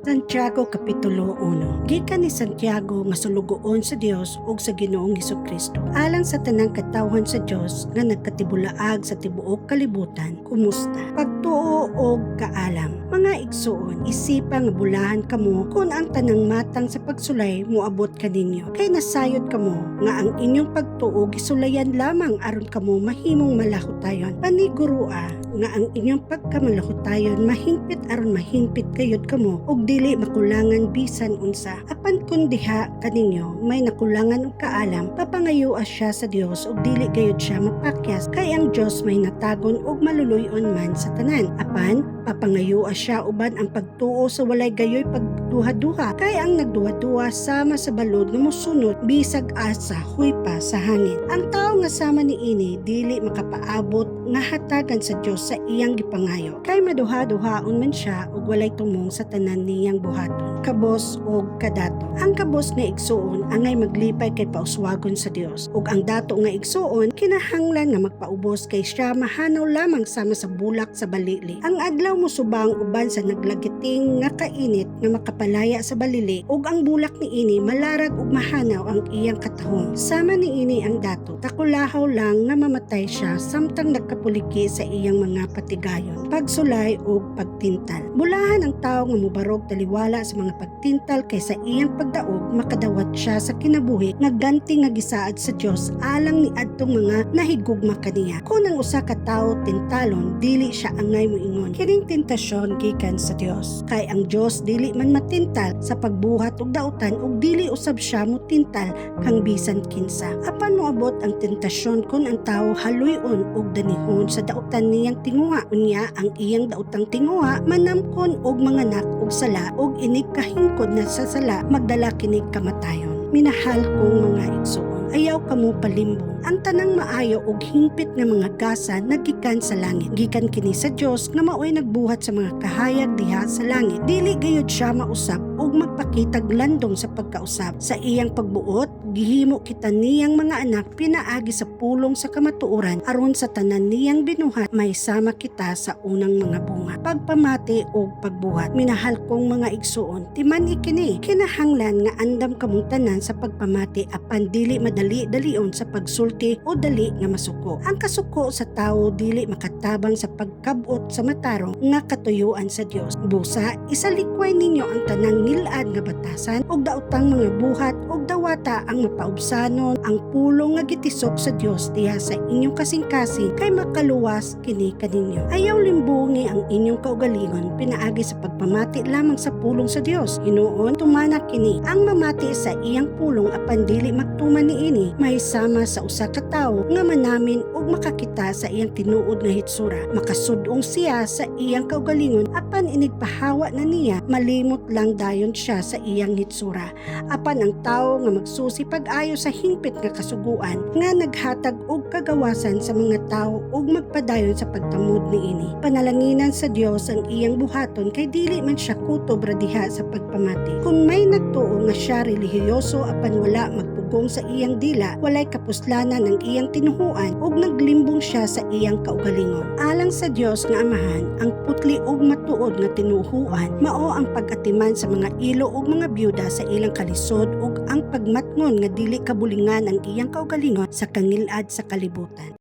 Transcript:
Santiago Kapitulo 1. Gikan ni Santiago nga sulugoon sa Dios ug sa Ginoong Hesukristo. Alang sa tanang katawhan sa Dios nga nagkatibulaag sa tibuok kalibutan, kumusta? Pagtuo og kaalam. Mga igsuon, isipa nga bulahan kamo kung ang tanang matang sa pagsulay moabot kaninyo. Kay nasayod kamo nga ang inyong pagtuo gisulayan lamang aron kamo mahimong malahutayon. Panigurua nga ang inyong pagkamalahutayon mahingpit aron mahingpit gayud kamo ug dili makulangan bisan unsa. Apan kun diha kaninyo may nakulangan og kaalam, papangayoa siya sa Dios ug dili gayud siya mapakyas, kay ang Dios mahinatagon ug maluluy-on man sa tanan. Apan papangayoa siya uban ang pagtuo sa walay gayoy pagduha-duha, kay ang nagduha-duha sama sa balod nga mosunod bisag asa huypa sa hangin. Ang tawo nga sama niini dili makapaabot nga hatagan sa Dios sa iyang gipangayo, kay maduha-duhaon man siya ug walay tumong sa tanan niyang buhaton. Kabos ug kadato. Ang kabos nga igsuon angay maglipay kay pauswagon sa Dios, ug ang dato nga igsuon kinahanglan nga magpaubos, kay siya mahanaw lamang sama sa bulak sa balili. Ang adlaw mosubang uban sa naglagiting nga kainit nga makapalaya sa balili, ug ang bulak niini malarag ug mahanaw ang iyang katahom. Sama niini ang dato, takulahaw lang nga mamatay siya samtang nagkapuliki sa iyang mga patigayon. Pagsulay ug pagtintal. Bulahan ang tawo nga mobarog taliwala sa mga pagtintal, kay sa iyang pagdaog makadawat siya sa kinabuhi nga ganti nga gisaad sa Dios alang ni adtong mga nahigugma kaniya. Kung ang usa ka tawo tintalon, dili siya angay moingon, "Kining tentasyon gikan sa Dios." Kay ang Dios dili man matintal sa pagbuhat og dautan ug dili usab siya motintal kang bisan kinsa. Apan moabot ang tentasyon kung ang tawo haluy-on ug danihon sa dautan niyang tinguha. Unya ang iyang daotang tinguha manamkon og manganak og sala, ug inig kahingkod na sa sala magdala kinig kamatayon. Minahal kong mga igsuon, ayaw kamo palimbong. Ang tanang maayo ug hingpit nga mga gasa nagikan sa langit. Gikan kini sa Dios nga maoy nagbuhat sa mga kahayag diha sa langit. Dili gayud siya mausab ug magpakitag landong sa pagkausab. Sa iyang pagbuot, gihimo kita niyang mga anak pinaagi sa pulong sa kamatuoran, aron sa tanan niyang binuhat may sama kita sa unang mga bunga. Pagpamati ug pagbuhat. Minahal kong mga igsuon, timan-i kini. Kinahanglan nga andam kamong tanan sa pagpamati, apan dili madali dalion sa pagsulti o dali nga masuko. Ang kasuko sa tawo dili makatabang sa pagkabot sa matarong nga katuyuan sa Dios. Busa, isalikway ninyo ang tanang ngilad nga batasan ug daotang mga buhat ug dawata ang mapaubsanon ang pulong nga gitisok sa Dios diha sa inyong kasing-kasing, kay makaluwas kini kaninyo. Ayaw limbungi ang inyong kaugalingon pinaagi sa pagpamati lamang sa pulong sa Dios. Hinuon, tumana kini. Ang mamati sa iyang pulong apan dili magtuman niini may sama sa usa ka tawo nga manamin ug makakita sa iyang tinuod nga hitsura. Makasudong siya sa iyang kaugalingon, apan inigpahawa na niya, malimot lang dayon siya sa iyang hitsura. Apan ang tawo nga magsusi pag-ayo sa hingpit nga kasuguan nga naghatag og kagawasan sa mga tawo ug magpadayon sa pagtamod niini, panalanginan sa Dios ang iyang buhaton, kay dili man siya kutob ra diha sa pagpamati. Kung may nagtuo nga siya relihiyoso apan wala magpugong sa iyang dila, walay kapuslanan ang iyang tinuhuan ug naglimbong siya sa iyang kaugalingon. Alang sa Dios nga Amahan, ang putli ug matuod nga tinuhuan mao ang pag-atiman sa mga ilo ug mga byuda sa ilang kalisod ug ang pagmatngon nga dili kabulingan ang iyang kaugalingon sa kangilad sa kalibutan.